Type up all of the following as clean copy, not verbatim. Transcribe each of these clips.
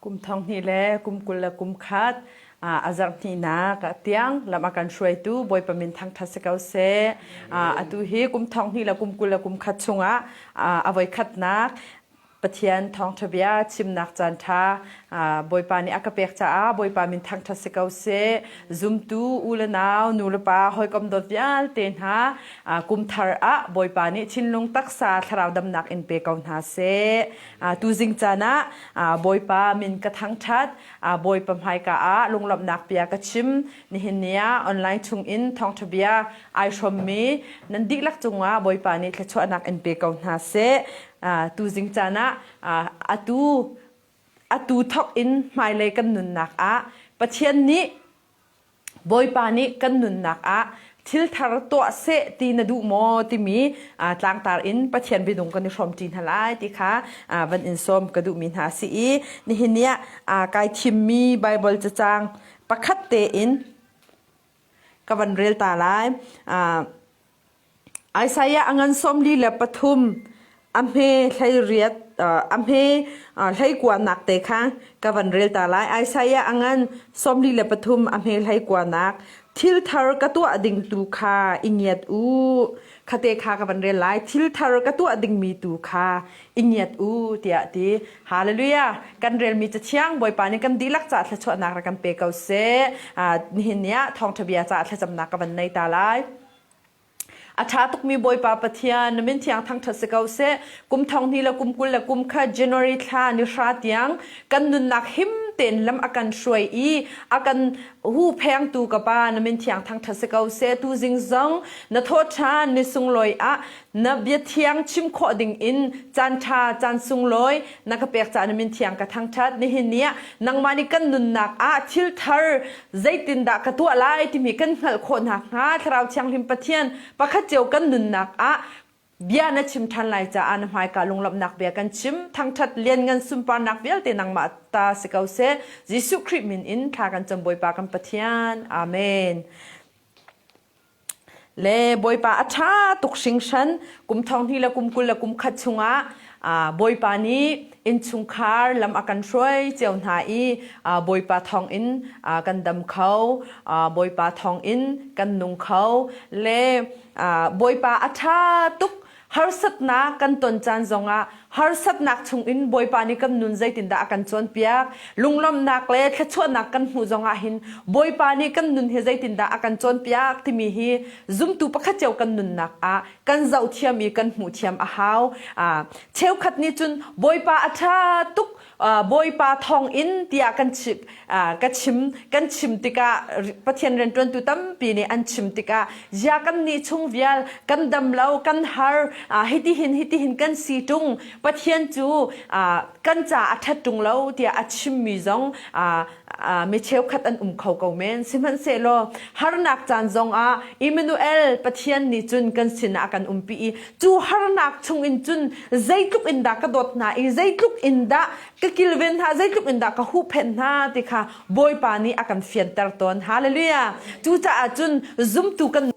Kum thong hnih le kum 20 le kum khat a zarh hnihnak tiang lam a kan hruaitu Bawipa min thangṭhat si ko seh. Atu hi kum thong hnih le kum 20 le kum khat chungah a voikhatnak Pathian thawngṭha bia chimnak caan ṭha Bawipa nih a ka pek caah Bawipa min thangṭhat si ko seh. Zumtu u le nau, nu le pa, hawikom dawt vialte hna kum thar ah Bawipa nih thinlung taksa thlarau damnak in pe ko hna seh. Tuzing caan ah Bawipa min ka thangṭhat, Bawipa hmaika ah lunglawmhnak bia ka chim. Nihin ni ah online chungin thawngṭha bia ai hrawmmi nan dihlak cungah Bawipa nih thluachuahnak in pe ko hna seh. Tuzing caan ah atu atu thawk in hmailei kan nunnak ah Pathian nih Bawipa nih kan nunnak ah thil thar tuah seh ti na duh maw timi tlangtar in Pathian biadung kan i hrawmṭi hna lai ti kha van in sawm ka duhmi hna a si i nihin ni ah kai thimmi Baibal cacang pakhat tein ka van rel ta lai. Isaiah a ngan 43 a hme 18 a hme hleikuanak te kha ka van rel ta lai. Isaiah a ngan 43 a hme hleikuanak thil thar ka tuah ding tu kha i ngiat u. Khate kha ka van rel lai. Thil thar ka tuah dingmi tu kha i ngiat u tiah ti. Hallelujah. Kan relmi cathiang Bawipa nih kan dihlak caah thluachuahnak rak kan pe ko seh. Nihin ni ah thawngṭha bia caah thlacamnak ka van nei ta lai. A ṭha tukmi Bawipa Pathian, na min thiang thangṭhat si ko seh. Kum thong hnih le kum 20 le kum khat January thla ni hra tiang kan nunnak him tein lam a kan hruai i a kan huhphengtu ka Pa, na min thiang thangṭhat si ko seh. Tuzing zong na thawhṭhan ni sunglawi ah na bia thiang chim khawh ding in caan ṭha caan sunglawi na ka pek caah na min thiang ka thangṭhat. Nihin ni ah nangmah nih kan nunnak ah thil thar zeitindah ka tuah lai timi kan hngalh khawh nakhnga Thlarau Thianghlim Pathian pakhat cio kan nunnak ah bia na chim ṭhan lai caah na hmaika lunglawmhnak bia kan chim thangṭhat lianngan sunparnak vialte nangmah ta si ko seh Jesuh Khrih min in thla kan cam Bawipa kan Pathian Amen Le Bawipa a ṭha tuk hringhran. Kum thong hnih le kum 20 le kum khat chungah Bawipa nih innchungkhar lam a kan hruai cio hna i Bawipa thawngin kan dam kho, Bawipa thawngin kan nung kho. Le Bawipa a ṭha tuk harsatnak kan ton caan zongah harsatnak chungin Bawipa nih kan nun zeitindah a kan cawnpiak lunglawmhnak le thluachuahnak kan hmuh zongah hin Bawipa nih kan nun hi zeitindah a kan cawnpiak timi hi zumtu pakhat cio kan nunnak ah kan zohthiam i kan hmuhthiam a hau cheukhat nih cun Bawipa a ṭha tuk Bawipa thawngin tiah kan chim ka chim kan chim tikah Pathian rianṭuantu tampi nih an chim tikah zia kan nih chung vial kan dam lo kan har hitihin hitihin kan si ṭung Pathian cu kan ca a ṭhat ṭung lo tiah a chimmi zong mi cheukhat an um kho ko men sihmanhsehlaw harnak caan zongah Emmanuel Pathian nih cun kan sinah a kan umpi i cu harnak chungin cun zeitluk in dah ka dawt hna i zeitluk in dah ka kilven hna zeitluk in dah ka huhphenh hna ti kha Bawipa nih a kan fianter tawn hallelujah cucaah cun zumtu kan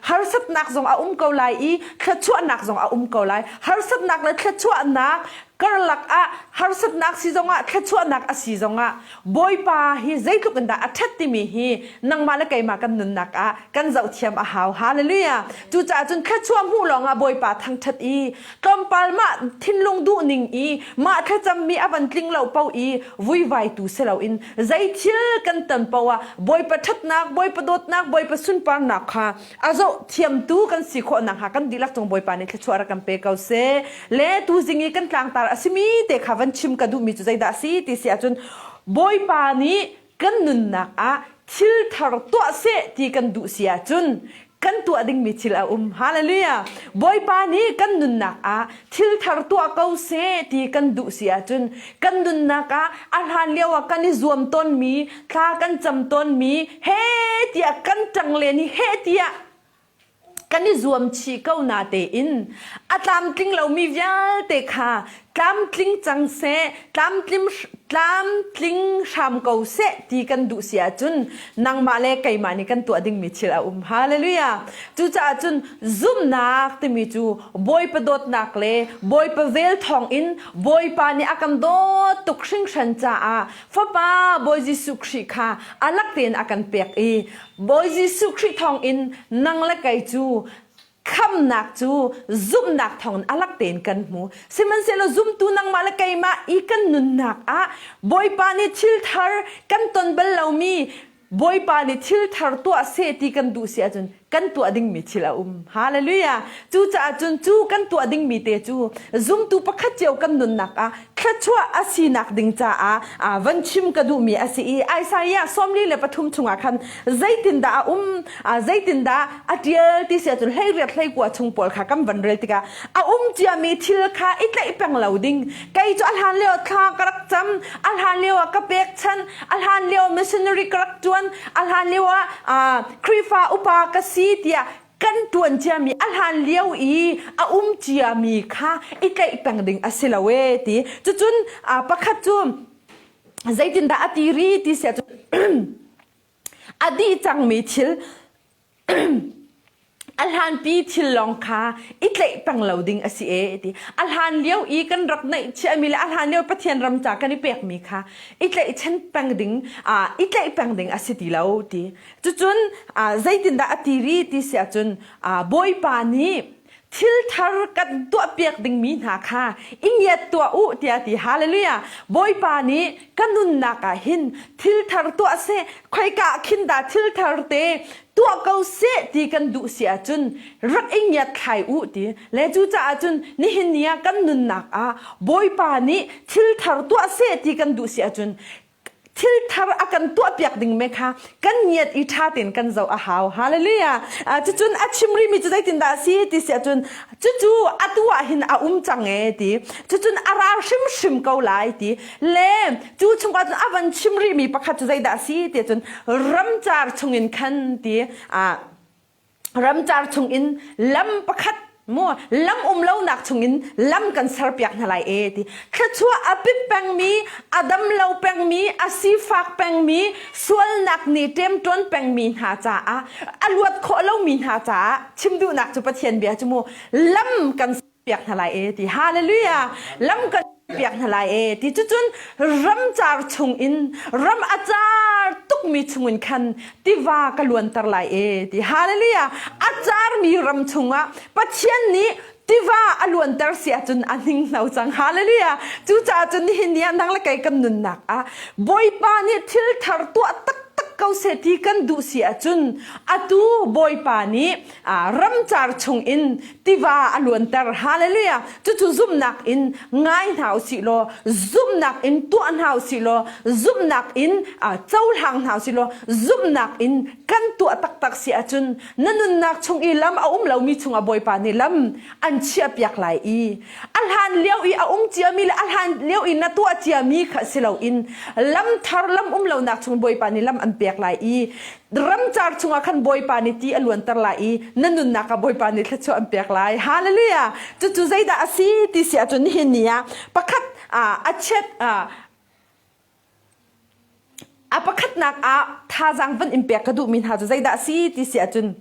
harsatnak zong a um ko lai i thluachuahnak zong a um ko lai harsatnak le thluachuahnak karlak ah harsatnak si zongah thluachuahnak a si zongah Bawipa hi zeitluk in dah a ṭhat timi hi nangmah le keimah kan nunnak ah kan zohthiam a hau. Hallelujah. Cucaah cun thluachuah hmuh lawngah Bawipa thangṭhat i tlawmpal mah thinlung duhning i mah thlacammi a van tling lo paoh i vuivaitu si loin zei thil kan ton paoh ah Bawipa ṭhatnak, Bawipa dawtnak, Bawipa sunparnak kha a zoh thiamtu kan si khawh nakhnga kan dihlak cung Bawipa nih thluachuah rak kan pe ko seh. Le tuzing i kan tlangtar a simi te kha van chim ka duhmi cu zeidah a si ti si ahcun Bawipa nih kan nunnak ah thil thar tuah seh ti kan duh si ahcun kan tuah dingmi thil a um. Hallelujah. Bawipa nih kan nunnak ah thil thar tuah ko seh ti kan duh si ahcun kan nunnak ah a hlan lio ah kan i zuam tawnmi thla kan cam tawnmi he tiah kan ṭang len hi he tiah kan i zuam chih ko na tein. A tlamtling lomi vialte kha tlamtling cang seh, tlamtling, tlamtling hram ko seh ti kan duh si ahcun nangmah le keimah nih kan tuah dingmi thil a um. Hallelujah. Cucaah cun zumhnak timi cu Bawipa dawtnak le Bawipa vel thawngin Bawipa nih a kan dawt tuk hringhran caah Fapa Bawi Jesuh Khrih kha a lak tein a kan pek i Bawi Jesuh Khrih thawngin nang le kei cu khamnak cu zumhnak thawngin a lak tein kan hmu. Sihmanhsehlaw zumtu nangmah le keimah i kan nunnak ah Bawipa nih thil thar kan ton bal lomi Bawipa nih thil thar tuah seh ti kan duh si ahcun kan tuah dingmi thil a um. Hallelujah! Cucaah cun cu kan tuah dingmi te cu zumtu pakhat cio kan nunnak ah thluachuah a sinak ding caah van chim ka duhmi a si i Isaiah 43 chungah khan zeitindah a um zeitindah a ṭial ti si ahcun hleiriat hleikua chung pawl kha kan van rel tikah a um ciami thil kha i tlaih peng lo ding kei cu a hlan lio thla ka rak cam a hlan lio ah ka pekchan a hlan lio missionary ka rak ṭuan a hlan lio ah Khrihfa upa ka si tiah kan ṭuan ciami a hlan lio i a um ciami kha i tlaih peng ding a si lo e ti cucun pakhat cu zeitindah a ti ri ti si ahcun a dih cangmi thil a hlanpi thil lawng kha i tlaih peng lo ding a si e ti a hlan lio i kan rak neih chiahmi le a hlan lio Pathian ram ca kan i pekmi kha i tlaihchan peng ding i tlaih peng ding a si ti lo ti cucun zeitindah a ti ri ti si ahcun Bawipa nih thil thar kan tuahpiak dingmi hna kha i ngiat tuah u tiah ti hallelujah bawipa nih ka nunnak ah hin thil thar tuah seh khoika khin dah thil thar te tuah ko seh ti kan duh si ahcun rak i ngiat thlai u ti le cucaah cun nihin ni ah kan nunnak ah bawipa nih thil thar tuah seh ti kan duh si ahcun thil thar a kan tuahpiak ding me kha kan ngiat i ṭha tein kan zoh a hau. Hallelujah. Cucun a chim rihmi cu zeitindah a si ti si ahcun cucu atu ah hin a um cang e ti. Cucun a ra hrimhrim ko lai ti. Le cu chungah cun a van chim rihmi pakhat cu zeidah a si ti ahcun ramcar chungin khan ti ramcar chungin lam pakhat mu lam um lonak chungin lam kan serpiak hna lai e ti thluachuah a pit pengmi a dam lo pengmi a sifak pengmi sualnak nih ṭemṭawn pengmi hna caah a luat khawh lomi hna caah chim duhnak cu Pathian bia cu mu lam kan piak hna lai e ti hallelujah lam kan piak hna lai e ti cucun ramcar chung in ram a car tukmi chungin khan tiva ka luanter lai e ti hallelujah a carmi ram chungah Pathian nih tiva a luanter si ahcun a hninghno cang hallelujah cucaah cun nihin ni ah nang le kei kan nunnak ah Bawipa nih thil thar tuah taktak ko seh ti kan duh si ahcun atu Bawipa nih ramcar chungin tiva a luanter hallelujah cucu zumhnak in ngai hna usih law zumhnak in tuah hna usih law zumhnak in cohlang hna usih law zumhnak in kan tuah taktak si ahcun na nunnak chung i lam a um lomi chungah Bawipa nih lam an chiahpiak lai i a hlan lio i a um ciami le a hlan lio i na tuah ciami kha si loin lam thar lam um lonak chung Bawipa nih lam an pek lai i ramcar chungah khan Bawipa nih ti a luanter lai i na nunnak ah Bawipa nih thluachuah an pek lai hallelujah cucu zeidah a si ti si ahcun nihin ni ah pakhat a chiat a pakhatnak ah thazaang van in pek ka duhmi hna cu zeidah a si ti si ahcun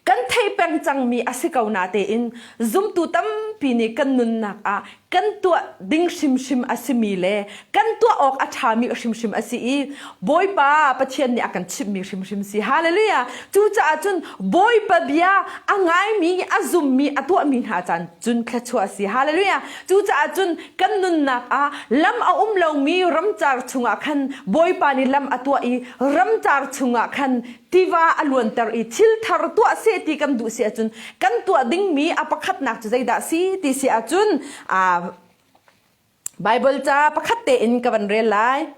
Kan theih peng cangmi a si ko natein zumtu tampi nih kan nunnak ah kan tuah ding hrimhrim a simi le kan tuah awk a ṭhami hrimhrim a si i Bawipa Pathian nih a kan chimhmi hrimhrim si. Hallelujah! Cucaah cun Bawipa bia a ngaimi, a zummi, a tuahmi hna caan cun thluachuah a si. Hallelujah! Cucaah cun kan nunnak ah lam a um lomi ramcar chungah khan Bawipa nih lam a tuah i ramcar chungah khan tiva a luanter i thil thar tuah seh ti kan duh si ahcun kan tuah dingmi a pakhatnak cu zeidah si ti si ahcun Bible ca pakhat tein ka van rel lai.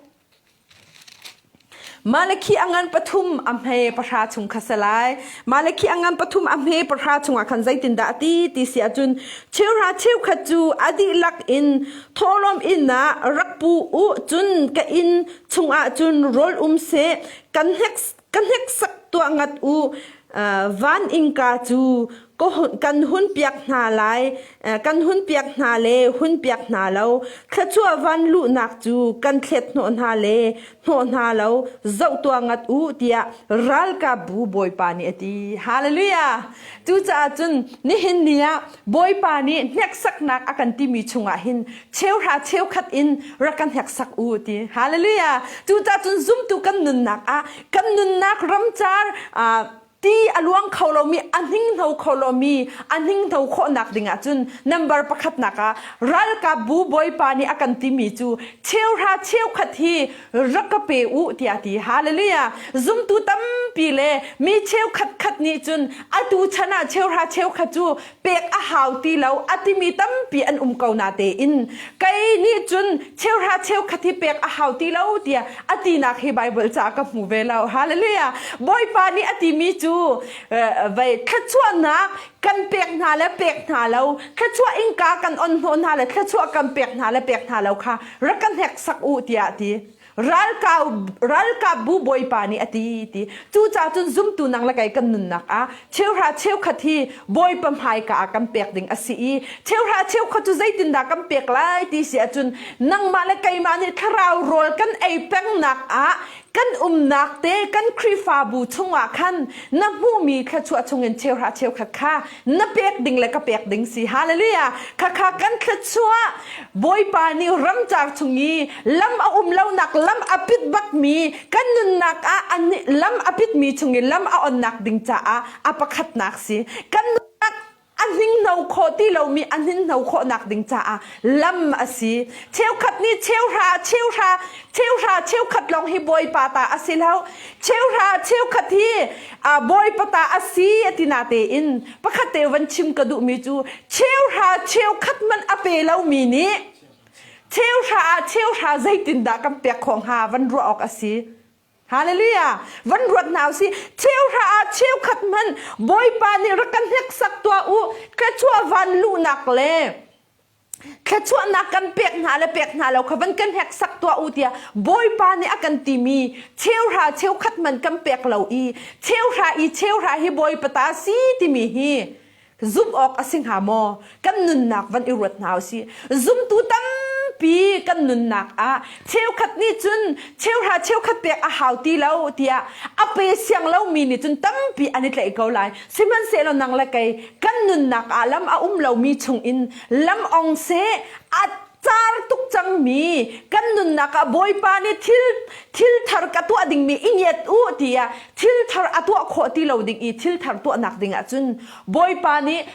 Malakhi a ngan pathum a hme pahra chung kha si lai. Malakhi a ngan pathum a hme pahra chungah khan zeitindah a ti ti si ahcun cheuhra cheukhat cu a dihlak in thawhlawm inn ah rak pu u cun ka inn chungah cun rawl um seh kan hneksak tuah ngat u van innka cu. Kan hun piak hna lai, kan hun piak hna le hun piak hna lo. Thluachuah van luhnak cu kan thlet hnawh hna le hnawh hna lo zoh tuah ngat u tiah ralkapbu Bawipa nih a ti. Hallelujah! Cucaah cun nihin ni ah Bawipa nih hneksaknak a kan timi chungah hin cheuhra cheukhat in rak kan hneksak u ti. Hallelujah! Cucaah cun zumtu kan nunnak ah kan nunnak ramcar ti a luang kho lomi a hninghno kho lomi a hninghno khawhnak ding ahcun number pakhatnak ah ralkapbu bawipa nih a kan timi cu cheuhra cheukhat hi rak ka pe u tiah ti hallelujah zumtu tampi le mi cheukhat khat nih cun atu chan ah cheuhra cheukhat cu pek a hau ti lo a timi tampi an um ko na tein kei nih cun cheuhra cheukhat hi pek a hau ti lo tiah a tinak hi Bible ca ka hmu ve lo. Hallelujah. Bawipa nih a timi cu vei thluachuahnak kan pek hna le pek hna lo thluachuah innka kan on hnawh hna le thluachuah kan pek hna le pek hna lo kha rak kan hneksak u tiah ti. Ralkap ralkapbu bawipa nih a ti ti. Cucaah cun zumtu nang le kei kan nunnak ah cheuhra cheukhat hi bawipa hmaika ah kan pek ding a si i cheuhra cheukhat cu zeitindah kan pek lai ti si ahcun nangmah le keimah nih thlarau rawl kan ei pengnak ah kan umnak te kan Khrihfabu chungah khan na hmuhmi thluachuah chungin cheuhra cheukhat kha na pek ding le ka pek ding si hallelujah khakha kan thluachuah Bawipa nih ramcar chung i lam a um lonak lam a pit bakmi kan nunnak ah lam a pitmi chung i lam a onnak ding caah a pakhatnak si kan nunnak a hninghno khawh ti lomi a hninhno khawhnak ding caah lam a si cheukhat nih cheuhra cheuhra cheuhra cheukhat lawng hi bawipa ta a si lo cheuhra cheukhat hi bawipa ta a si a ti na tein pakhat te van chim ka duhmi cu cheuhra cheukhat man a pe lomi nih cheuhra ah cheuhra zeitindah kan pek khawh hnga van ruah awk a si Hallelujah! Van ruat hna usih. Cheuhra ah cheukhat hmanh Bawipa nih rak kan hneksak tuah u. Thluachuah van luhnak le thluachuahnak kan pek hna le pek hna lo kha van kan hneksak tuah u tiah Bawipa nih a kan timi cheuhra cheukhat hmanh kan pek lo i cheuhra i cheuhra hi Bawipa ta si timi hi Zumh awk a si hnga maw? Kan nunnak van i ruat hna usih. Zumtu tampi kan nunnak ah cheukhat nih cun cheuhra cheukhat pek a hau ti lo tiah a pe siang lomi nih cun tampi an i tlaih ko lai. Sihmanhsehlaw nang le kei kan nunnak ah lam a um lomi chungin lam ong seh a car tuk cangmi kan nunnak ah Bawipa nih thil thil thar ka tuah dingmi i ngiat u tiah thil thar a tuah khawh ti lo ding i thil thar tuahnak ding ahcun Bawipa nih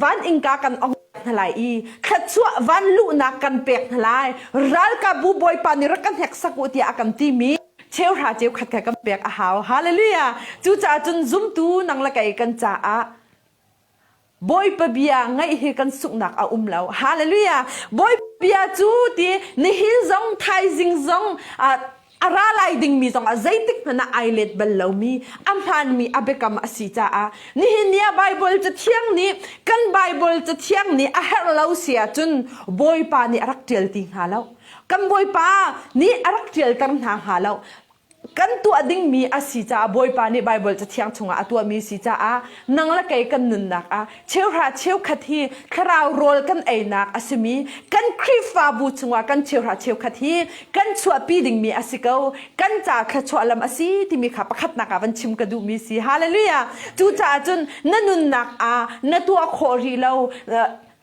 van innka kan ong hna lai i thluachuah van luhnak kan pek hna lai ralkapbu Bawipa nih rak kan hneksak u tiah a kan timi cheuhra cheukhat kha kan pek a hau hallelujah cucaah cun zumtu nang le kei kan caah Bawipa bia ngaih hi kan sunghnak a um lo. Hallelujah. Bawipa bia cu ti nihin zong thaizing zong a ra lai dingmi zong ah zeitik hmanh ah ai let bal lomi a hmaanmi a biakam a si caah nihin ni ah Bible cathiang nih kan Bible cathiang nih a herh lo si ahcun Bawipa nih a rak ṭial ti hnga lo. Kan Bawipa nih a rak ṭialter hna hnga lo. Kan tuah dingmi a si caah Bawipa nih Baibal Cathiang chungah a tuahmi si caah nang le kei kan nunnak ah cheuhra cheukhat hi thlarau rawl kan einak a simi kan Khrihfabu chungah kan cheuhra cheukhat hi kan chuahpi dingmi a si ko kan ca thluachuah lam a si timi kha pakhatnak ah van chim ka duhmi si hallelujah cucaah cun na nunnak ah na tuah khawh rih lo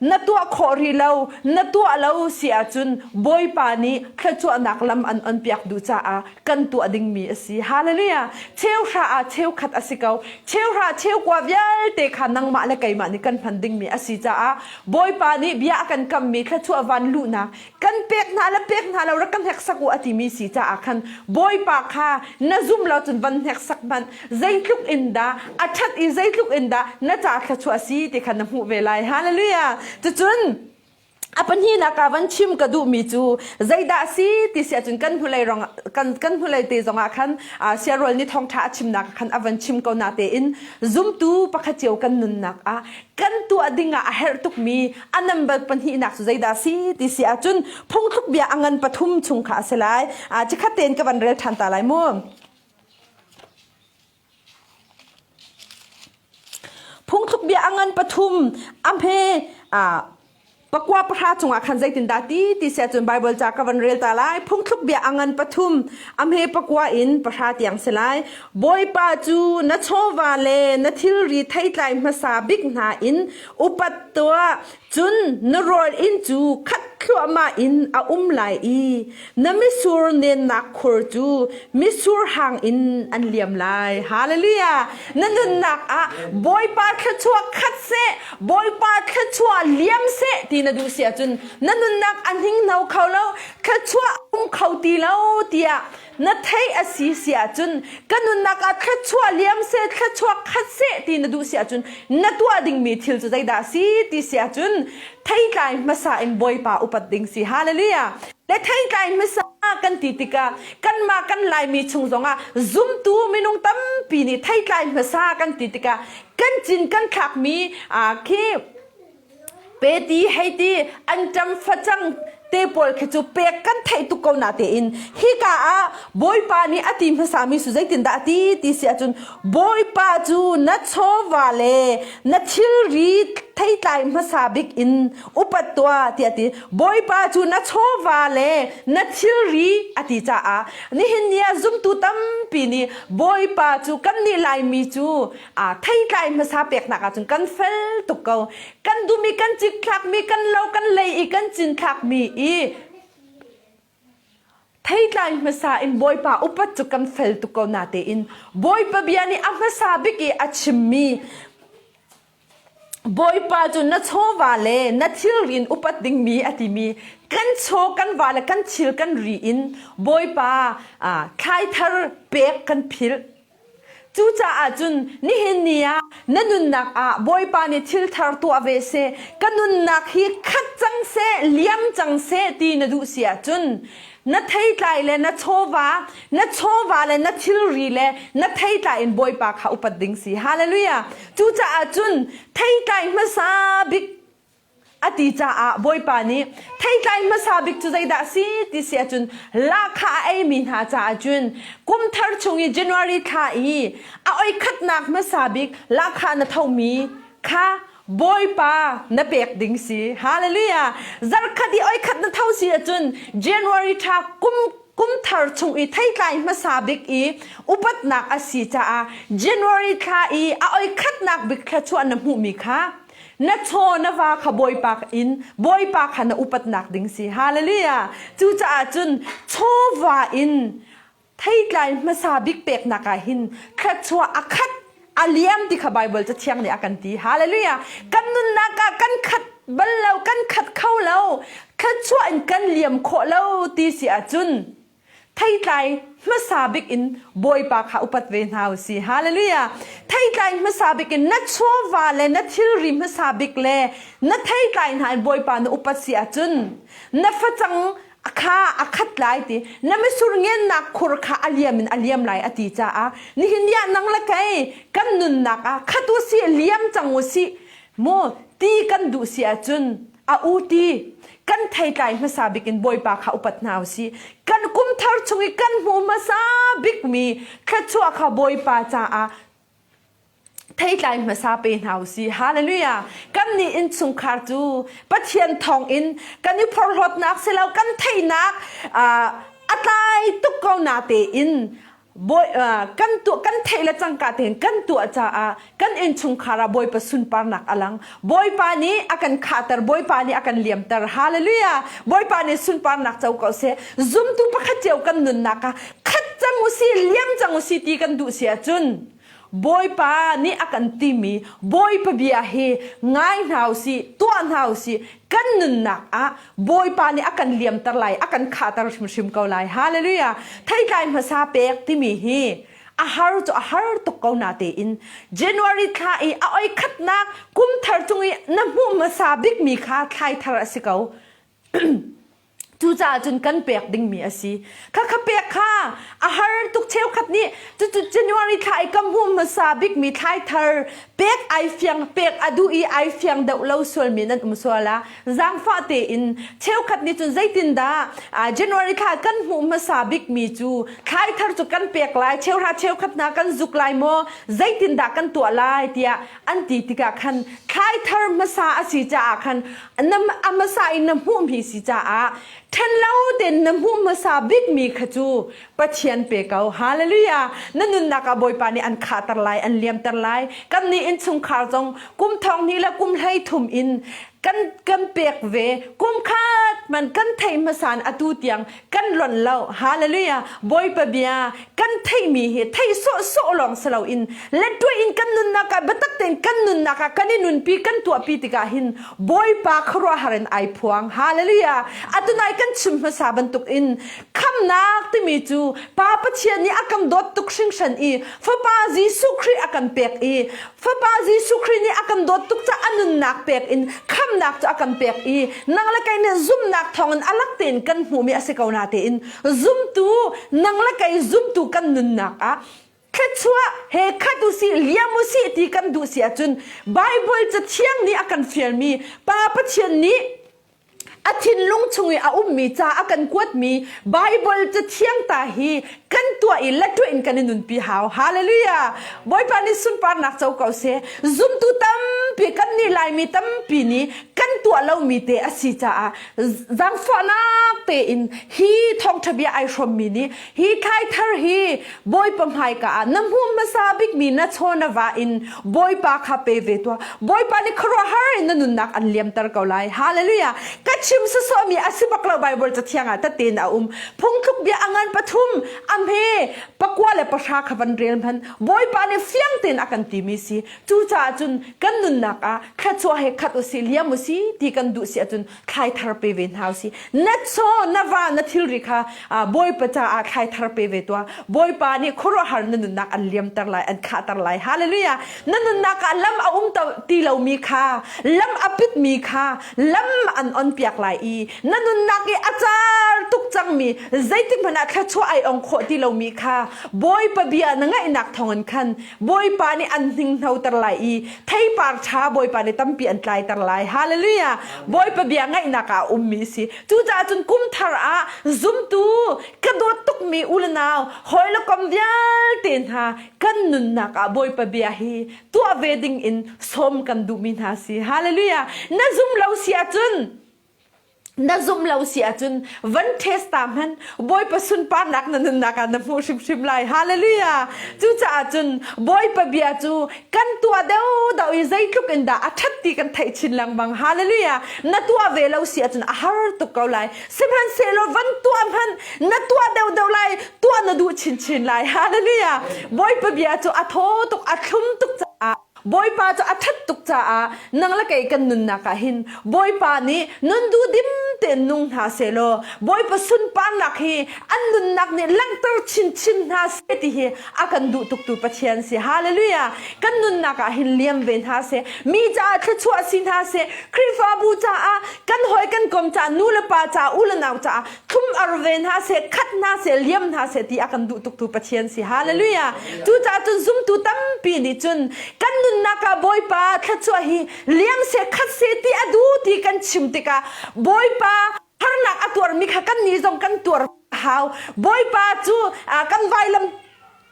Na tuah khawh rih lo, na tuah lo si ahcun Bawipa nih thluachuahnak lam an onpiak duh caah kan tuah dingmi a si. Hallelujah! Cheuhra ah cheukhat a si ko. Cheuhra cheukua vialte kha nangmah le keimah nih kan hman dingmi a si caah Bawipa nih bia a kan kammi thluachuah van luhnak kan pek hna le pek hna lo rak kan hneksak u a timi si caah khan Bawipa kha na zum lo cun van hneksak hmanh zeitluk in dah a ṭhat i zeitluk in dah na ca thluachuah si ti kha na hmuh ve lai hallelujah cucun a pahnihnak ah van chim ka duhmi cu zeidah si ti si ahcun kan hnulei rong kan kan hnulei te zongah khan siarual ni thawngṭha a chimnak khan a van chim ko na tein zumtu pakhat cio kan nunnak ah kan tuah ding ah a herh tukmi a number pahnihnak cu zeidah si ti si ahcun phungthluk bia a ngan pathum chung kha a si lai cikhat tein ka van rel ṭhan ta lai mu. Phungthluk bia a ngan pathum a hme pakua pahra chungah khan zeitindah ti ti siah cun Bible ca ka van rel ta lai. Phungthluk bia a ngan pathum a hme pakua in pahra tiang si lai. Bawipa cu na chawva le na thilri theitlai hmasa bik hna in upat tuah cun na rawl inn cu khat thluahmah in a um lai i na mitsur nennak khur cu mitsur hang in an liam lai. Hallelujah! Na nunnak ah Bawipa thluachuah khat seh, Bawipa thluachuah liam seh ti na duh si ahcun na nunnak a hninghno kho lo, thluachuah um kho ti lo tiah na theih a si si ahcun ka nunnak ah thluachuah liam seh, thluachuah khat seh ti na duh si ahcun na tuah dingmi thil cu zeidah a si ti si ahcun theitlai hmasa in Bawipa upat ding si. Hallelujah! Le theitlai hmasa kan ti tikah kanmah kan Laimi chung zongah zumtu minung tampi nih theitlai hmasa kan ti tikah kan cin kan thlakmi khi peti hei ti anṭam facang te pawl khi cu pek kan theih tuk ko na tein hika ah Bawipa nih a ti hmasami su zeitindah a ti ti si ahcun Bawipa cu na chawva le na thilri theitlai hmasa bik in upat tuah tiah a ti Bawipa cu na chawva le na thilri a ti caah nihin ni ah zumtu tampi nih Bawipa cu kannih Laimi cu a theitlai hmasa peknak ahcun kan fel tuk ko kan dum i kan cikthlakmi kan lo kan lei i kan cinthlakmi i theitlai hmasa in Bawipa upat cu kan fel tuk ko na tein Bawipa bia nih a hmasa bik i a chimmi Bawipa cu na chawva le na thilri in upat dingmi a timi kan chaw kan va le kan thil kan ri in Bawipa thlaithar pek kan philh Cucaah cun nihin ni ah na nunnak ah Bawipa nih thil thar tuah ve seh, ka nunnak hi khat cang seh, liam cang seh ti na duh si ahcun na theitlai le na chawva, na chawva le na thilri le na theitlai in Bawipa kha upat ding si. Hallelujah. Cucaah cun theitlai hmasa bik a ti caah Bawipa nih theitlai hmasa bik cu zeidah a si ti si ahcun lahkhah a eimi hna caah cun kum thar chung i January thla i a oi khatnak hmasa bik lahkhah na thomi kha Bawipa na pek ding si. Hallelujah. Zarkhat i oi khat na tho si ahcun January thla kum kum thar chung i theitlai hmasa bik i upatnak a si caah January thla i a oi khatnak bik thluachuah na hmuhmi kha na chaw na va kha bawipa in bawipa kha na upatnak ding si hallelujah cucaah cun chawva in theitlai hmasa bik peknak ah hin thluachuah a khat a liam ti kha bible cathiang nih a kan ti hallelujah kan nunnak ah kan khat bal lo kan khat kho lo thluachuah in kan liam khawh lo ti si ahcun Theitlai hmasa bik in Bawipa kha upat ve hna u si. Hallelujah. Theitlai hmasa bik in na chawva le na thilri hmasa bik le na theitlai hna in Bawipa na upat si ahcun na facang kha a khat lai ti na misur ngennak khur kha a liam in a liam lai a ti caah nihin ni ah nang le kei kan nunnak ah khat u si liam cang u si maw ti kan duh si ahcun a u ti kan theitlai hmasa bik in Bawipa kha upat hna u sih. Kan kum thar chung i kan hmu hmasa bikmi thluachuah kha Bawipa caah theitlai hmasa pe hna u sih. Hallelujah. Kan nih innchungkhar cu Pathian thawng in kan i phorhlawtnak si lo kan theihnak a tlai tuk ko na tein Bawi kan tuah kan theih le cangka tein kan tuah caah kan innchungkhar ah Bawipa sunparnak a lang. Bawipa nih a kan khahter, Bawipa nih a kan liamter. Hallelujah! Bawipa nih sunparnak co ko seh. Zumtu pakhat cio kan nunnak ah khat cang u si, liam cang u si ti kan duh si ahcun Bawipa nih a kan timi Bawipa bia hi ngai hna u sih, tuah hna u sih. Kan nunnak ah Bawipa nih a kan liamter lai, a kan khahter hrimhrim ko lai. Hallelujah! Theitlai hmasa pek timi hi a har cu a har tuk ko na tein January thla i a oi khatnak kum thar cung i na hmuh hmasa bikmi kha thlai thar a si ko. Cucaah cun kan pek dingmi a si. Khakha pek kha a har tuk cheukhat nih cucu January thla i ka hmuh hmasa bikmi thlai thar pek ai fiang pek a duh i ai fiang deuh lo sualmi nan um sual ah zaangfah tein cheukhat nih cun zeitindah January thla kan hmuh hmasa bikmi cu thlai thar cu kan pek lai cheuhra cheukhat hna kan zuk lai maw zeitindah kan tuah lai tiah an ti tikah khan thlai thar hmasa a si caah khan na a hmasa in na hmuhmi si caah ṭhen lo tein na hmuh hmasa bikmi kha cu Pathian pe ko. Hallelujah! Na nunnak ah Bawipa nih an khahter lai, an liamter lai. Kan nih innchungkhar zong kum thong hnih le kum hlei thum in kan kan pek ve. Kum khat man kan theih hmasa in atu tiang kan lonh lo. Hallelujah! Bawipa bia kan theihmi hi theih sawhsawh lawng si loin lettuai in kan nunnak ah biatak tein kan nunnak ah kan i nunpi kan tuahpi tikah hin Bawipa khuaruahhar in ai phuang. Hallelujah! Atunai kan chim hmasa bantuk in khamnak timi cu Pa Pathian nih a kan dawt tuk hringhran i Fapa Jesuh Khrih a kan pek i Fapa Jesuh Khrih nih a kan dawt tuk caah a nunnak pek in khamnak cu a kan pek i nang le kei nih zumhnak thawngin a lak tein kan hmuhmi a si ko na tein zumtu nang le kei zumtu kan nunnak ah thluachuah he khat usih liam usih ti kan duh si ahcun Bible cathiang nih a kan fialmi Pa Pathian nih a thinlung chung i a ummi ca a kan kuatmi Bible cathiang ta hi kan tuah i latuah in kan i nunpi hau. Hallelujah! Bawipa nih sunparnak co ko seh. Zumtu tampi kan nih Laimi tampi nih kan tuah lomi te a si caah zaangfahnak tein hi thawngṭha bia ai hrawmmi nih hi thlai thar hi Bawipa hmaika ah na hmuh hmasa bikmi na chaw na va in Bawipa kha pe ve tuah. Bawipa nih khuaruahhar in na nunnak an liamter ko lai. Hallelujah! Ka chim sawsawhmi a si bak lo Bible cathiang ah tatin a um. Phungthluk bia a ngan pathum a hme pakua le pahra kha van rel hman. Bawipa nih fiang tein a kan timi si. Cucaah cun kan nunnak ah thluachuah he khat usih liam usih ti kan duh si ahcun thlai thar pe ve hna usih. Na chaw na va na thilri kha Bawipa caah thlai thar pe ve tuah. Bawipa nih khuaruahhar na nunnak an liamter lai, an khahter lai. Hallelujah! Na nunnak ah lam a um ti lomi kha, lam a pitmi kha lam an on piak lai i na nunnak i a car tuk cangmi zeitik hmanh ah thluachuah ai ong khawh ti lomi kha Bawipa bia na ngaihnak thawngin khan Bawipa nih an hninghnoter lai i theipar ṭha Bawipa nih tampi an tlaiter lai. Hallelujah! Bawipa bia ngaihnak ah a ummi si. Cucaah cun kum thar ah zumtu ka dawt tukmi u le nau hawi le kom vialte hna kan nunnak ah Bawipa bia hi tuah ve ding in sawm kan duhmi hna si. Hallelujah! Na zum lo si ahcun na zum lo si ahcun van test ta hmanh Bawipa sunparnak na nunnak ah na hmuh hrimhrim lai. Hallelujah! Cucaah cun Bawipa bia cu kan tuah deuhdeuh i zeitluk in dah a ṭhat ti kan theih chin lengmang. Hallelujah! Na tuah ve lo si ahcun a har tuk ko lai. Sihmanhsehlaw van tuah hmanh na tuah deuhdeuh lai, tuah na duh chinchin lai. Hallelujah! Bawipa bia cu a thaw tuk, a thlum tuk caah Bawipa cu a ṭhat tuk caah nang le kei kan nunnak ah hin Bawipa nih nun duhdim tein nung hna sehlaw Bawipa sunparnak hi an nunnak nih langhter chinchin hna seh ti hi a kan duh tuktu Pathian si. Hallelujah! Kan nunnak ah hin liam ve hna seh. Mi caah thluachuah si hna seh. Khrihfabu caah kan hawi kan kom caah nu le pa caah u le nau caah thlum ar ve hna seh, khat hna seh, liam hna seh ti a kan duh tuktu Pathian si. Hallelujah! Cucaah cun zumtu tampi nih cun kan nunnak ah Bawipa thluachuah hi liam seh, khat seh ti a duh ti kan chim tikah Bawipa harnak a tuarmi kha kan nih zong kan tuar hau. Bawipa cu kan vailam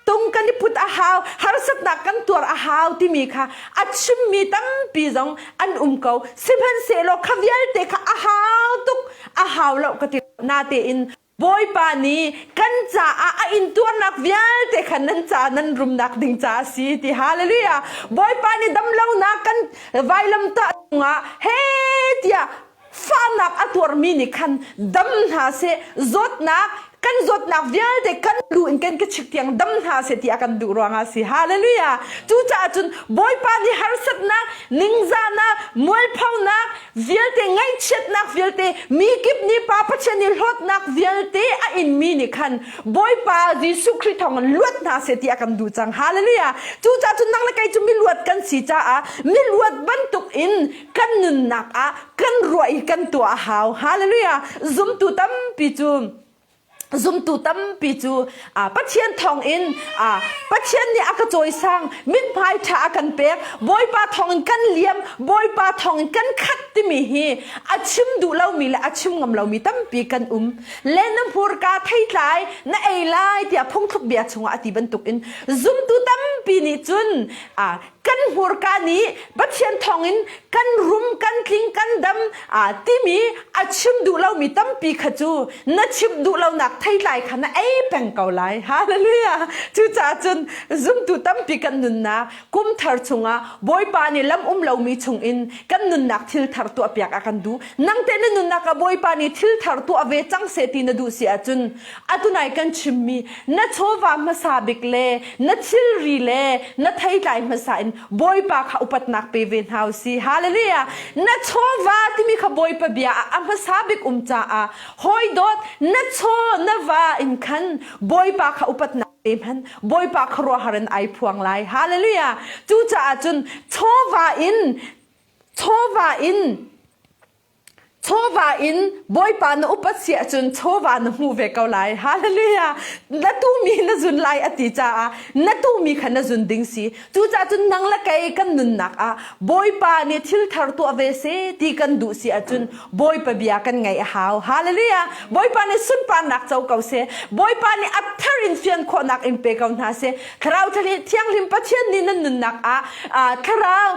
tung kan i put a hau harsatnak kan tuar a hau timi kha a chimmi tampi zong an um ko sihmanhsehlaw kha vialte kha a hau tuk a hau lo ka ti natein Bawipa nih kan caah a intuarnak vialte kha nan ca nan rumnak ding ca a si ti hallelujah Bawipa nih damlonak kan vailamtah cungah he tiah fahnak a tuarmi nih khan dam hna seh zawtnak. Kan zawtnak vialte kan lu in kan ka chik tiang dam hna seh ti a kan duh ruangah si. Hallelujah. Cucaah cun Bawipa nih harsatnak, ningzahnak, mualphonak vialte, ngaihchiatnak vialte, mi kip nih Pa Pathian nih hlawtnak vialte a inmi nih khan Bawipa Jesuh Khrih thawngin luat hna seh ti a kan duh cang. Hallelujah. Cucaah cun nang le kei cu miluat kan si caah miluat bantuk in kan nunnak ah kan ruah i kan tuah a hau. Hallelujah. Zumtu tampi cu zumtu tampi cu Pathian thawngin Pathian nih a ka cawisang mithmai ṭha a kan pek Bawipa thawngin kan liam Bawipa thawngin kan khat timi hi a chim duh lomi le a chim ngam lomi tampi kan um le na hmurka theitlai na ei lai tiah phungthluk bia chungah a ti bantukin zumtu tampi nih cun kan hmurka nih Pathian thawngin kan rum kan tling kan dam timi a chim duh lomi tampi kha cu na chim duh lonak theitlai kha na ei peng ko lai. Hallelujah! Cucaah cun zumtu tampi kan nunnak kum thar chungah Bawipa nih lam um lomi chungin kan nunnak thil thar tuahpiak a kan duh. Nang te na nunnak ah Bawipa nih thil thar tuah ve cang seh ti na duh si ahcun atunai kan chimmi na chawva hmasa bik le na thilri le na theitlai hmasa in Bawipa kha upatnak pe ve hna usi. Hallelujah! Na chawva timi kha Bawipa bia ah a hmasa bik um caah hawi dawt na chaw na va in khan Bawipa kha upatnak pe hman Bawipa khuaruahhar in ai phuang lai. Hallelujah! Cucaah cun chawva in chawva in Chawva in Bawipa na upat si ahcun chawva na hmu ve ko lai. Hallelujah! Na tumi na zun lai a ti caah na tumi kha na zun ding si. Cucaah cun nang le kei kan nunnak ah Bawipa nih thil thar tuah ve seh ti kan duh si ahcun Bawipa bia kan ngaih a hau. Hallelujah! Bawipa nih sunparnak co ko seh. Bawipa nih a thar in fian khawhnak in pe ko hna seh. Thlarau Thianghlim Pathian nih nan nunnak ah thlarau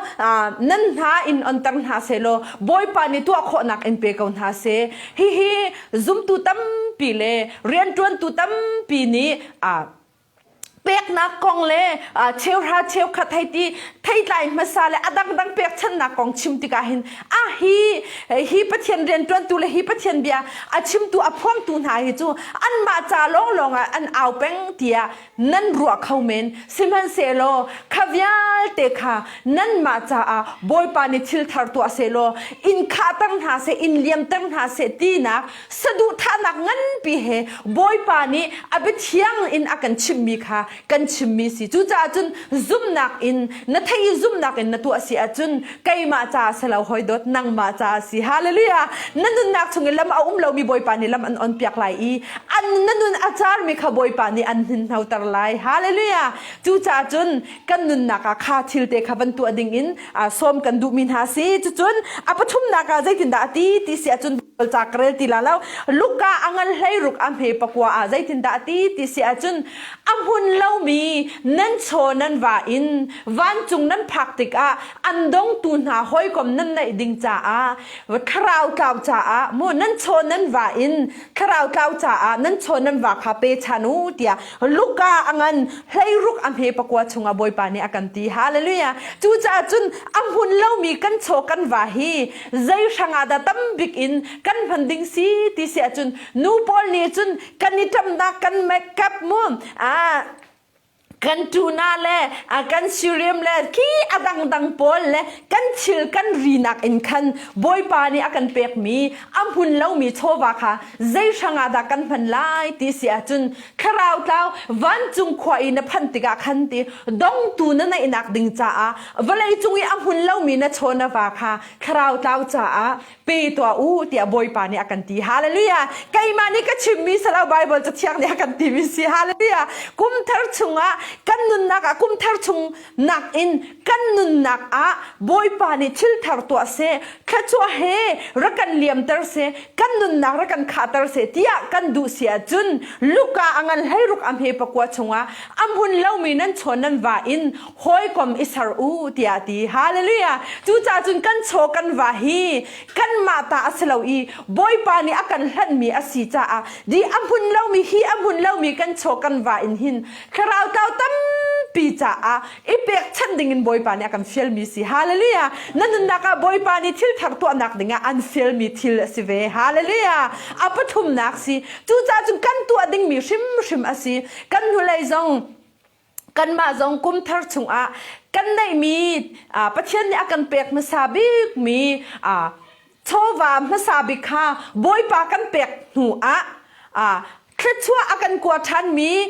nan hna in onter hna seh law Bawipa nih tuah khawhnak in pe ko hna seh. Hihi zumtu tampi le rianṭuantu tampi nih peknak kong le cheuhra cheukhat hei ti theitlai hmasa le a dangdang pekchanhnak kong chim tikah hin a hi hi Pathian rianṭuantu le hi Pathian bia a chimtu a phuangtu hna hi cu anmah ca lawnglawng ah an au peng tiah nan ruah kho men sihmanhsehlaw kha vialte kha nanmah caah Bawipa nih thil thar tuah sehlaw in khahter hna seh in liamter hna seh tinak saduhthahnak nganpi he Bawipa nih a biathiang in a kan chimhmi kha kan chimmi si cucaah cun zumhnak in na theih i zumhnak in na tuah si ahcun keimah caah si lo hawi dawt nangmah caah si hallelujah na nunnak chung i lam a um lomi Bawipa nih lam an on piak lai i an na nun a carmi kha Bawipa nih an hninhnoter lai hallelujah cucaah cun kan nunnak ah kha thil te kha van tuah ding in sawm kan duhmi hna si cucun a pathumnak ah zeitindah a ti ti si ahcun ca ka rel ti la lo Luka a ngan hleiruk a hme pakua ah zeitindah a ti ti si ahcun a hmun lomi nan chaw nan va in vancung nan phak tikah an dongtu hna hawikom nan neih ding caah thlarau tlau caah mu nan chaw nan va in thlarau tlau caah nan chaw nan va kha pe chan u tiah Luka a ngan hleiruk a hme pakua chungah Bawipa nih a kan ti hallelujah cucaah cun a hmun lomi kan chaw kan va hi zei hrangah dah tam bik in kan hman ding si ti si ahcun nu pawl nih cun kan i ṭamnak kan makeup mu ah kan tuna le kan siriam le khi a dangdang pawl le kan thil kan rinak in khan Bawipa nih a kan pekmi a hmun lomi chawva kha zei hrangah dah kan hman lai ti si ahcun thlarau tlau vancung khua i na phanh tikah khan ti dongtu na neihnak ding caah vawlei cung i a hmun lomi na chaw na va kha thlarau tlau caah pe tuah u tiah Bawipa nih a kan ti. Hallelujah. Keimah nih ka chimmi salo Bible cathiang nih a kan timi si. Hallelujah. Kum thar chungah kan nunnak ah kum thar chung nak in kan nunnak ah Bawipa nih thil thar tuah seh, thluachuah he rak kan liamter seh, kan nunnak rak kan khahter seh tiah kan duh si ahcun Luka a ngan hleiruk a hme pakua chungah a hmun lomi nan chawn nan va in hawikom i ser u tiah a ti. Hallelujah! Cucaah cun kan chaw kan va hi kanmah ta a si lo i Bawipa nih a kan hlanhmi a si caah di a hmun lomi hi a hmun lomi kan chaw kan va in hin thlarau tlau tampi. tampi caah i pekchanh dingin Bawipa nih a kan fialmi si. Hallelujah! Na nunnak ah Bawipa nih thil thar tuahnak dingah an fialmi thil a si ve. Hallelujah! A pathumnak si. Cucaah cun kan tuah dingmi hrimhrim a si. Kan hnulei zong kanmah zong kum thar chungah kan neihmi Pathian nih a kan pek hmasa bikmi chawva hmasa bik kha Bawipa kan pek hnu ah thluachuah a kan kua ṭhanmi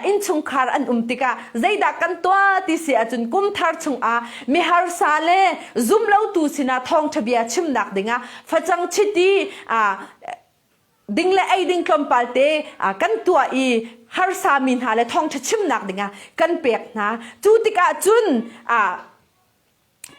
innchungkhar an um tikah zeidah kan tuah ti si ahcun kum thar chungah miharsa le zumlotu sinah thawngṭha bia chimnak dingah facang chiti ding le ei ding tlawmpal te kan tuah i harsa mi hna le thawngṭha chimnak dingah kan pek hna. Cu tikah cun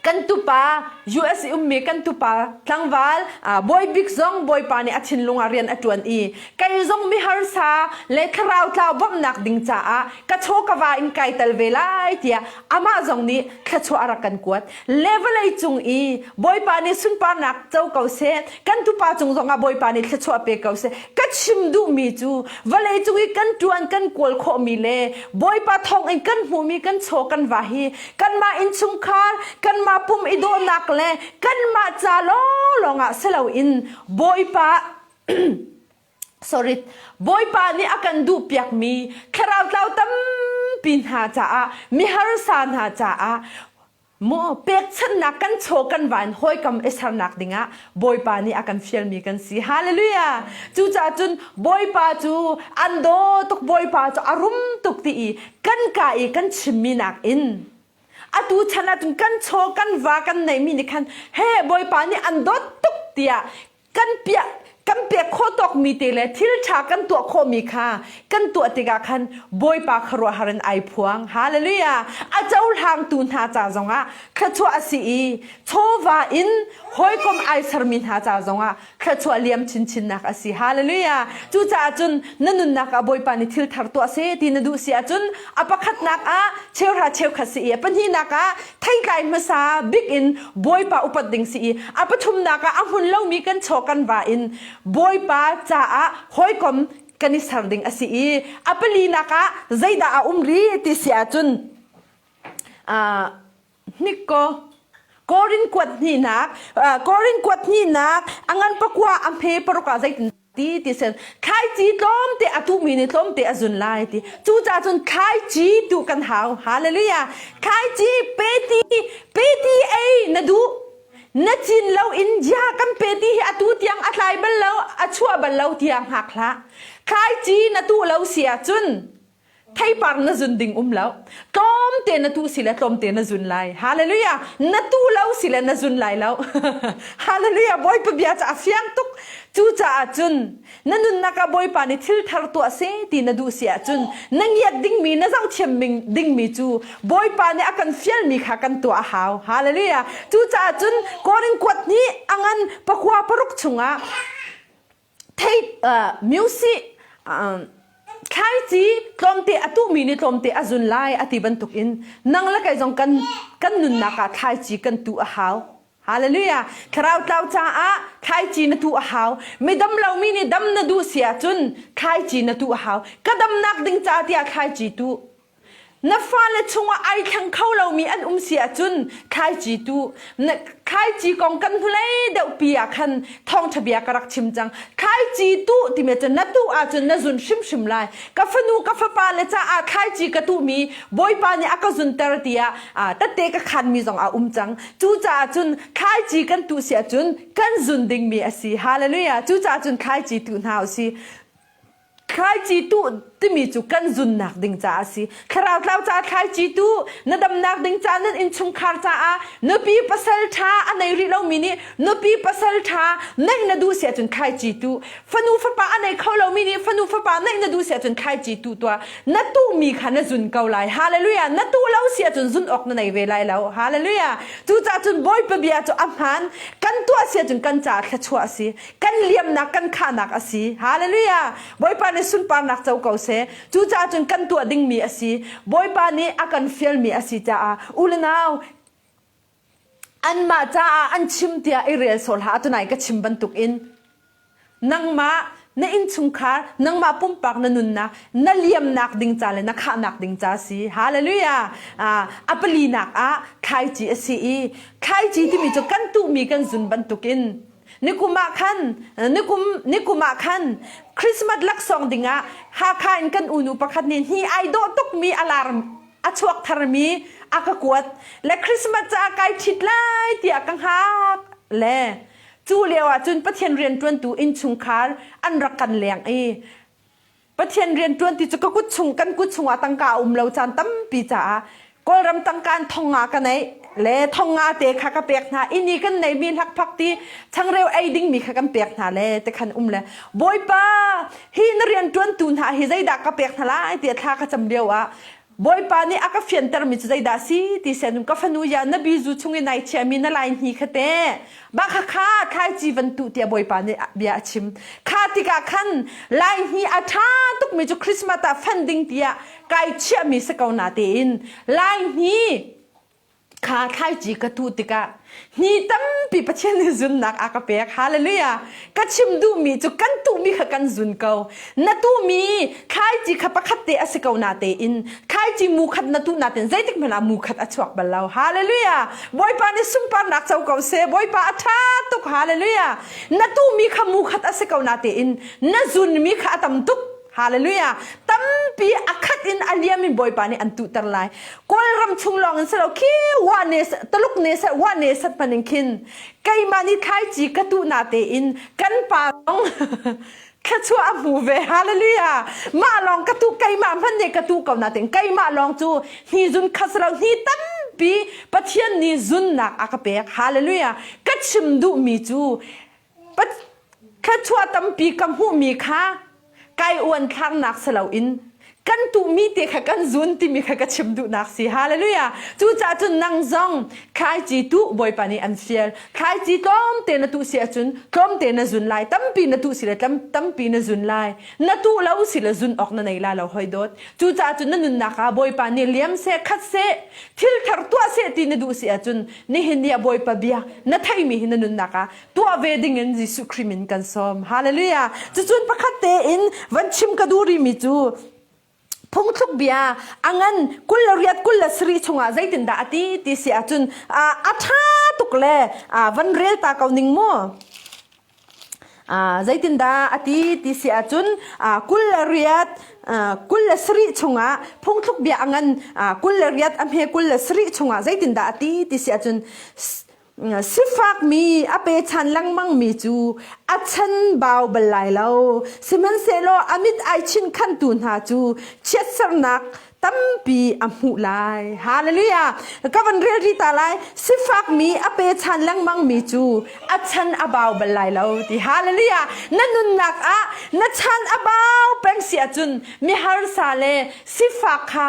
kan tupa US i ummi kan tupa tlangval bawi bik zong bawipa nih a thinlung ah rian a ṭuan i kei zong miharsa le thlarau tlau bawmhnak ding caah ka chaw ka va in kai tel ve lai tiah amah zong nih thluachuah a rak kan kuat. Le vawlei cung i bawipa nih sunparnak co ko seh kan tupa cung zongah bawipa nih thluachuah pe ko seh. Ka chim duhmi cu vawlei cung i kan ṭuan kan kawl khawhmi le bawipa thawngin kan hmuhmi kan chaw kan va hi kanmah innchungkhar kanmah pum i dawhnak le kanmah ca lawnglawng ah si loin bawipa sorry bawipa nih a kan duhpiakmi thlarau tlau tampi hna caah miharsa hna caah Maw pekchanhnak kan chaw kan van hawikam i sernak dingah Bawipa nih a kan fialmi kan si. Hallelujah! Cucaah cun Bawipa cu an daw tuk, Bawipa cu a rum tuk ti i kan ka i kan chimmi nakin atu chan ahcun kan chaw kan va kan neihmi nih khan he Bawipa nih an dawt tuk tiah kan piah kan pek khawh tawkmi te le thil ṭha kan tuah khawhmi kha kan tuah tikah khan Bawipa khuaruahhar in ai phuang. Hallelujah! A cohlangtu hna ca zongah thluachuah a si i chawva in hawikom ai sermi hna ca zongah thluachuah liam chinchinnak a si. Hallelujah! Cucaah cun na nunnak ah Bawipa nih thil thar tuah seh ti na duh si ahcun a pakhatnak ah cheuhra cheukhat si i a pahnihnak ah theitlai hmasa bik in Bawipa upat ding si i a pathumnak ah a hmun lomi kan chaw kan va in Bawipa caah hawikom kan i ser ding a si i a palinak ah zeidah a um rih ti si ahcun hnik ko Korin kuat hnihnak Korin kuat hnihnak a ngan pakua a hme paruk ah zeitin ti ti sen thlaici tlawmte a tuhmi nih tlawmte a zun lai ti cucaah cun thlaici tu kan hau hallelujah thlaici peti peti ei na duh na cin lo in jia kan peti hi atu tiang a tlai bal lo a chuah bal lo tiang hngak hlah thlaici na tuh lo si ahcun theipar na zun ding um lo tlawmte na tu si le tlawmte na zun lai hallelujah na tu lo si le na zun lai lo hallelujah bawipa bia cu a fiang tuk cucaah cun na nunnak ah bawipa nih thil thar tuah se ti na duh si ahcun na ngiat dingmi na zohthiam dingmi cu bawipa nih a kan fialmi kha kan tuah a hau hallelujah cucaah cun korin kuat nih a ngan pakua paruk chungah thei music thlaici tlawmte a tuhmi nih tlawmte a zun lai a ti bantuk in nang le kei zong kan kan nunnak ah thlaici kan tuh a hau Hallelujah thlarau tlau caah thlaici na tuh a hau midam lomi nih dam na duh si ahcun thlaici na tuh a hau ka damnak ding ca tiah thlaici tuh Na fale chungah ai thleng kho lomi an um si ahcun thlaici tu na thlaici kong kan hnulei deuh pi ah khan thawngṭha bia ka rak chim cang. Thlaici tuh timi cu na tuh ahcun na zun hrimhrim lai. Ka fanu ka fapa le caah thlaici ka tuhmi Bawipa nih a ka zunter tiah tette ka khanmi zong a um cang. Cucaah cun thlaici kan tuh si ahcun kan zun dingmi a si. Hallelujah. Cucaah cun thlaici tuh hna u si. Thlaici tuh timi cu kan zunnak ding caah a si. Thlarau tlau caah thlaici tuh, na damnak ding caah nan innchungkhar caah nupi pasal ṭha a nei rih lomi nih nupi pasal ṭha neih na duh si ahcun thlaici tuh. Fanu fapa a nei kho lomi nih fanu fapa neih na duh si ahcun thlaici tuh tuah. Na tuhmi kha na zun ko lai. Hallelujah. Na tuh lo si ahcun zun awk na nei ve lai lo. Hallelujah. Cucaah cun Bawipa bia cu a hmaan. Kan tuah si ahcun kan caah thluachuah a si. Kan liamnak kan khahnak a si. Hallelujah. Bawipa nih sunparnak co ko seh. Cucaah cun kan tuah dingmi a si. Bawipa nih a kan fialmi a si caah u le nau anmah caah an chim tiah i rel sawh hlah. Tunai ka chim bantukin nangmah Na innchungkhar, nangmah pumpak na nunnak, na liamnak ding ca le na khahnak ding ca si. Hallelujah! A palinak ah thlaici a si i thlaici timi cu kan tuhmi kan zun bantukin nikum ah khan nikum nikum ah khan Christmas laksawng dingah Hakha in kan unu pakhat nih hi ai dawh tukmi alarm a chuak tharmi a ka kuat le Christmas caah kai ṭhit lai tiah ka hngak le cu lio ah cun Pathian rianṭuantu innchungkhar an rak kan leng i Pathian rianṭuan ti cu ka kut chung kan kut chungah tangka a um lo caan tampi caah Kawlram tangka in thong nga ka neih le thong nga te kha ka pek hna inn i kan neihmi hlakphak ti changreu ei dingmi kha kan pek hna le te khan um le Bawipa hi na rianṭuantu hna hi zeidah ka pek hna lai tiah thla ka cam lio ah Bawipa nih a ka fiantermi cu zeidah a si ti sian ka fanu ya na bizu chung i nai chiahmi na lai hni kha te ba kha kha thlaici van tuh tiah Bawipa nih bia a chim kha tikah khan lai hni a ṭha tukmi cu Christmas ah fan ding tiah kai chiahmi si ko na tein lai hni kha thlaici ka tuh tikah ni tampi Pathian nih zunnak a ka pek. Hallelujah. Ka chim duhmi cu kan tuhmi kha kan zun ko. Na tuhmi thlaici kha pakhat te a si ko na tein thlaici mu khat na tuh na tein zeitik hmanh ah mu khat a chuak bal lo. Hallelujah. Bawipa nih sunparnak co ko seh. Bawipa a ṭha tuk. Hallelujah. Na tuhmi kha mu khat a si ko na tein na zunmi kha a tam tuk. Hallelujah. Tampi a khat in a liam in Bawipa nih an tuhter lai. Kawlram chung lawng in silo khi wa ne taluk ne sat wa ne sat maning khin keimah nih thlaici ka tuh na tein kan pa zong thluachuah a hmu ve. Hallelujah. Mah lawng ka tu keimah hman ne ka tu ko na tein keimah lawng cu hni zun khat silo hni tampi Pathian nih zunnak a ka pek. Hallelujah. Ka chim duhmi cu Thluachuah tampi ka hmuhmi kha kai uanthlarnak si loin kan tuhmi te kha kan zun timi kha ka chim duhnak si. Hallelujah. Cucaah cun nang zong thlaici tuh Bawipa nih an fial. Thlaici tlawmte na tuh si ahcun tlawmte na zun lai. Tampi na tuh si le tampi na zun lai. Na tuh lo si le zun awk na nei la lo hoi dawt. Cucaah cun na nunnak ah Bawipa nih liam seh khat seh thil thar tuah seh ti na duh si ahcun nihin ni ah Bawipa bia na theimi hi na nunnak ah tuah ve ding in Jesuh Khrih min kan sawm. Hallelujah. Cucun pakhat tein van chim ka duh rihmi cu phungthluk bia a ngan 28 27 chungah zeitindah a ti ti si ahcun a ṭha tuk le van rel ta ko ning mu. Zeitindah a ti ti si ahcun 28 27 chungah phungthluk bia a ngan 28 a hme 27 chungah zeitindah a ti ti si ahcun Sifakmi a pechan lengmangmi cu a chan bau bal lai lo. Sihmanhsehlaw a mit ai chinkhantu hna cu chiatsernak tampi a hmuh lai. Hallelujah! Ka van rel rih ta lai. Sifakmi a pechan lengmangmi cu a chan a bau bal lai lo ti. Hallelujah! Na nunnak ah na chan a bau peng si ahcun miharsa le sifak kha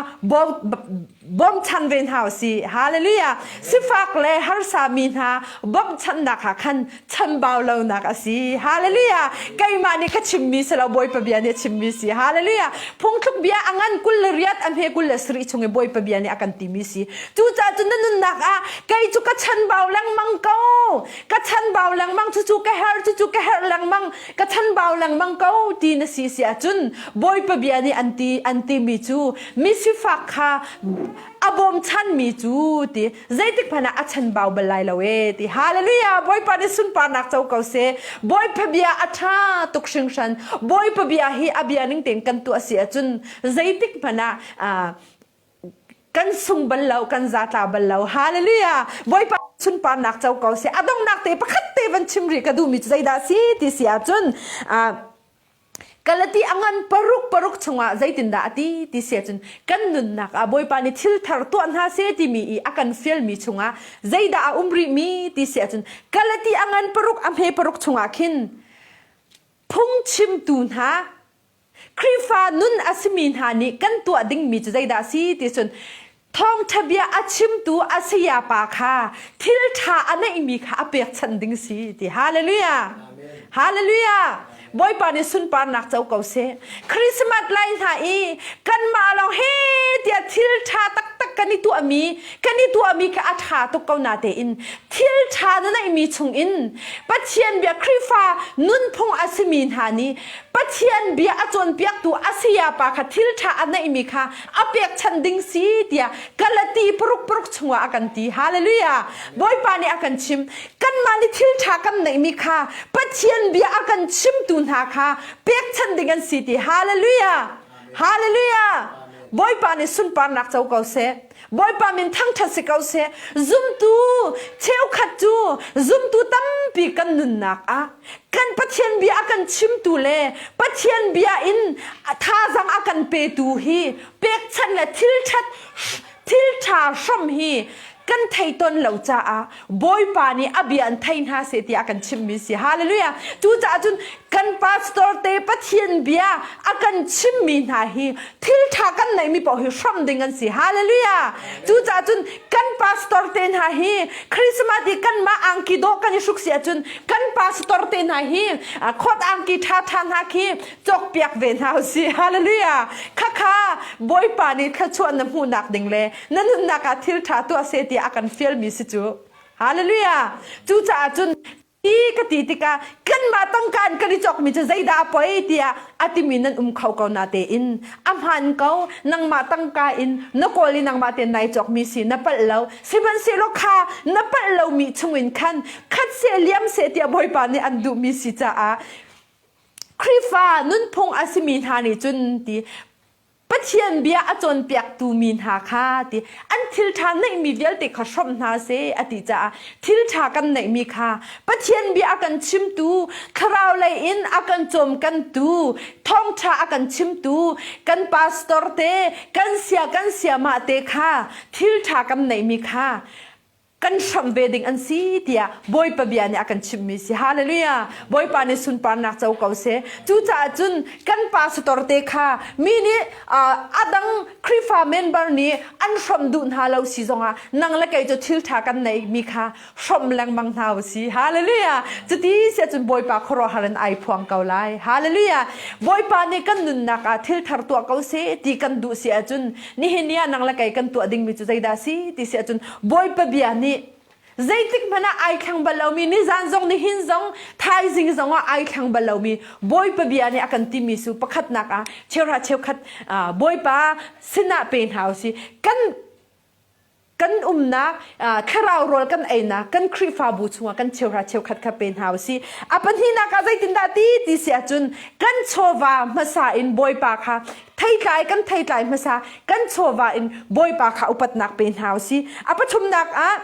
bawmchan ve hna usih. Hallelujah. Sifak le harsa mi hna bawmchannak ah khan chambau lonak a si. Hallelujah. Keimah nih ka chimmi si lo Bawipa bia nih a chimmi si. Hallelujah. Phungthluk bia a ngan 28 a hme 27 chung i Bawipa bia nih a kan timi si. Cucaah cun na nunnak ah kei cu ka chanbau lengmang ko. Ka chanbau lengmang cucu ka herh cucu ka herh lengmang ka chanbau lengmang ko ti na si si ahcun Bawipa bia nih an ti an timi cu misifak kha a bawmchanmi cu ti zeitik hmanh ah a chanbau bal lai lo e ti hallelujah Bawipa nih sunparnak co ko seh Bawipa bia a ṭha tuk hringhran Bawipa bia hi a bia ning tein kan tuah si ahcun zeitik hmanh ah kan sung bal lo kan zatla bal lo hallelujah Bawipa sunparnak co ko seh a donghnak te pakhat te van chim rih ka duhmi cu zeidah si ti si ahcun Galati a ngan paruk paruk chungah zeitindah a ti ti si ahcun kan nunnak ah Bawipa nih thil thar tuah hna seh timi i a kan fialmi chungah zeidah a um rihmi ti si ahcun Galati a ngan paruk a hme paruk chungah khin phungchimtu hna Khrihfa nun a simi hna nih kan tuah dingmi cu zeidah a si ti cun Thawngṭha bia a chimtu a sayapa kha thil ṭha a neihmi kha a pekchanh ding si ti. Hallelujah. Hallelujah. Bawipa nih sunparnak co ko seh. Christmas lai hna i kanmah lawng he tiah thil ṭha taktak. taktak kan i tuahmi kan i tuahmi kha a ṭha tuk ko na tein thil ṭha na neihmi chungin Pathian bia Khrihfa nunphung a simi hna nih Pathian bia a cawnpiaktu a sayapa kha thil ṭha a neihmi kha a pekchanh ding si tiah Galati paruk paruk chungah a kan ti. Hallelujah! Bawipa nih a kan chim. Kanmah nih thil ṭha kan neihmi kha Pathian bia a kan chimtu hna kha pekchanh ding an si ti. Hallelujah! Hallelujah! Bawipa nih sunparnak co ko seh. Bawipa min thangṭhat si ko seh. Zumtu cheukhat cu zumtu tampi kan nunnak ah kan Pathian bia a kan chimtu le Pathian bia in thazaang a kan petu hi pekchanh le thilṭhat thilṭha hram hi kan thei ton lo caah Bawipa nih a bia an thei hna seh tiah a kan chimmi si. Hallelujah. Cucaah cun kan pastor te Pathian bia a kan chimmi hna hi thil ṭha kan neihmi paoh hi hram ding an si. Hallelujah. Cucaah cun kan pastor te hna hi Christmas i kanmah angki dawh kan i hruk si ahcun kan pastor te hna hi khawt angki ṭhaṭha hna khi cawkpiak ve hna usih. Hallelujah. Khakha Bawipa nih thluachuah na hmuhnak ding le na nunnak ah thil ṭha tuah seh tiah a kan fialmi si cu. Hallelujah. Cucaah cun ti ka ti tikah kanmah tangka in kan i cawkmi cu zeidah a poi tiah a timi nan um kho ko na tein a hmaan ko nangmah tangka in na kawl i nangmah tein nai cawkmi si na palh lo sihmanhsehlaw kha na palh lomi chungin khan khat seh liam seh tiah Bawipa nih an duhmi si caah Khrihfa nunphung a simi hna nih cun ti Pathian bia a cawnpiaktu mi hna kha ti an thil ṭha neihmi vialte kha hrawmh hna seh a ti caah thil ṭha kan neihmi kha Pathian bia a kan chimtu thlarau lei in a kan cawmkantu thawngṭha a kan chimtu kan pastor te kan sia kan siamah te kha thil ṭha kan neihmi kha kan hramh ve ding an si tiah Bawipa bia nih a kan chimhmi si. Hallelujah! Bawipa nih sunparnak co ko seh. Cucaah cun kan pastor te kha mi nih a dang Khrihfa member nih an hramh duh hna lo si zongah nang le kei cu thil ṭha kan neihmi kha hramh lengmang hna u si. Hallelujah! Cuti si ahcun Bawipa khuaruahhar in ai phuang ko lai. Hallelujah! Bawipa nih kan nunnak ah thil thar tuah ko seh ti kan duh si ahcun nihin ni ah nang le kei kan tuah dingmi cu zeidah si ti si ahcun Bawipa bia nih zeitik hmanh ah ai thleng bal lomi nizan zong nihin zong thaizing zong ah ai thleng bal lomi Bawipa bia nih a kan timi su pakhatnak ah cheuhra cheukhat Bawipa sinah pe hna usih kan kan umnak thlarau rawl kan einak kan Khrihfabu chungah kan cheuhra cheukhat kha pe hna usih a pahnihnak ah zeitindah ti ti si ahcun kan chawva hmasa in Bawipa kha theitlai kan theitlai hmasa kan chawva in Bawipa kha upatnak pe hna usih a pathumnak ah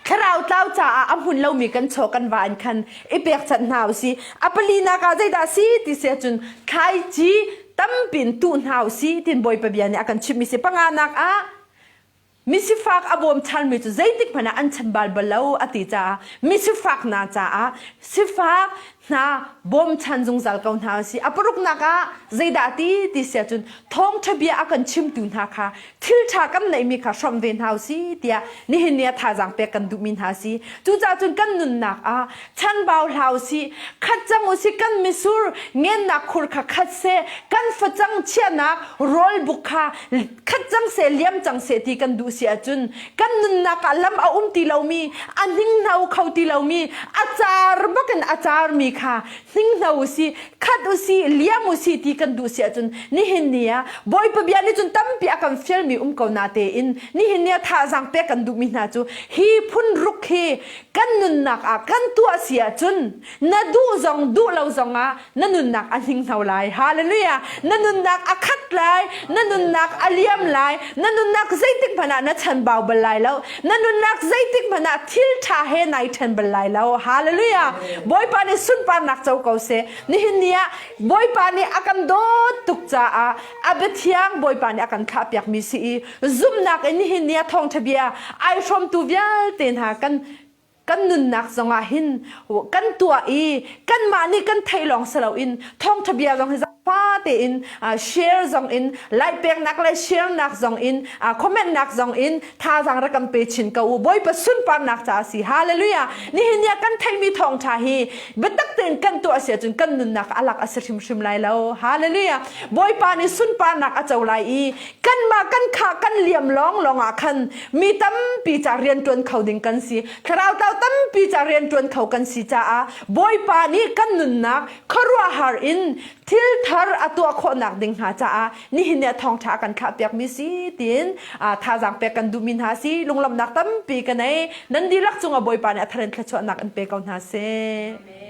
thlarau tlau caah a hmun lomi kan chaw kan va in khan i pekchanh hna usih a palinak ah zeidah si ti si ahcun thlaici tampin tuh hna usih tin Bawipa bia nih a kan chimhmi si panganak ah Misifak a bawmchanmi cu zeitik hmanh ah an chambal bal lo a ti caah misifak hna caah sifak hna bawmchan zungzal ko hna a si. A paruknak ah zeidah ti ti si ahcun thawngṭha bia a kan chimtu hna kha thil ṭha kan neihmi kha hrawmh ve hna u si tiah nihin ni ah thazaang pek kan duhmi hna a si. Cucaah cun kan nunnak ah chanbau hlah u sih, khat cang u sih kan misur ngennak khur kha khat seh, kan facang chiahnak rawlbuk kha khat cang seh liam cang seh ti kan duh si ahcun kan nunnak ah lam a um ti lomi a hninghno kho ti lomi a car bakin a carmi kha hninghno usi khat usi liam usi ti kan duh si ahcun nihin ni ah Bawipa bia nih cun tampi a kan fialmi um ko na tein nihin ni ah thazaang pek kan duhmi hna cu hi phun ruk hi kan nunnak ah kan tuah si ahcun na duh zong duh lo zong ah na nunnak a hninghno lai. Hallelujah. Na nunnak a khat lai, na nunnak a liam lai, na nunnak zeitik hmanh ah na chanbau bal lai lo. Na nunnak zeitik hmanh ah thil ṭha he nai ṭhen bal lai lo. Hallelujah. Bawipa nih sunparnak co ko seh. Nihin ni ah Bawipa nih a kan dawt tuk caah a biathiang Bawipa nih a kan thlahpiakmi si i zumhnak in nihin ni ah thawngṭha bia ai hrawmtu vialte hna kan kan nunnak zongah hin kan tuah i kanmah nih kan theih lawng si loin thawngṭha bia zong hi zafa tein share zong in like peknak le share nak zong in comment nak zong in thazaang rak kan pe chin ko u Bawipa sunparnak ca a si hallelujah nihin ni ah kan theihmi thawngṭha hi biatak tein kan tuah si ahcun kan nunnak alak a si hrimhrim lai lo hallelujah Bawipa nih sunparnak a co lai i kan. Kanmah kan khah kan liam lawng lawng ah khan mi tampi ca rian ṭuan kho ding kan si. Thlarau tlau tampi ca rian ṭuan kho kan si caah Bawipa nih kan nunnak khuaruahhar in thil thar a tuah khawhnak ding hnga caah nihin ni ah thawngṭha a kan thlahpiakmi si tiin thazaang pek kan duhmi hna si. Lunglawmhnak tampi ka nei. Nan dihlak cungah Bawipa nih a thar in thluachuahnak in pe ko hna seh.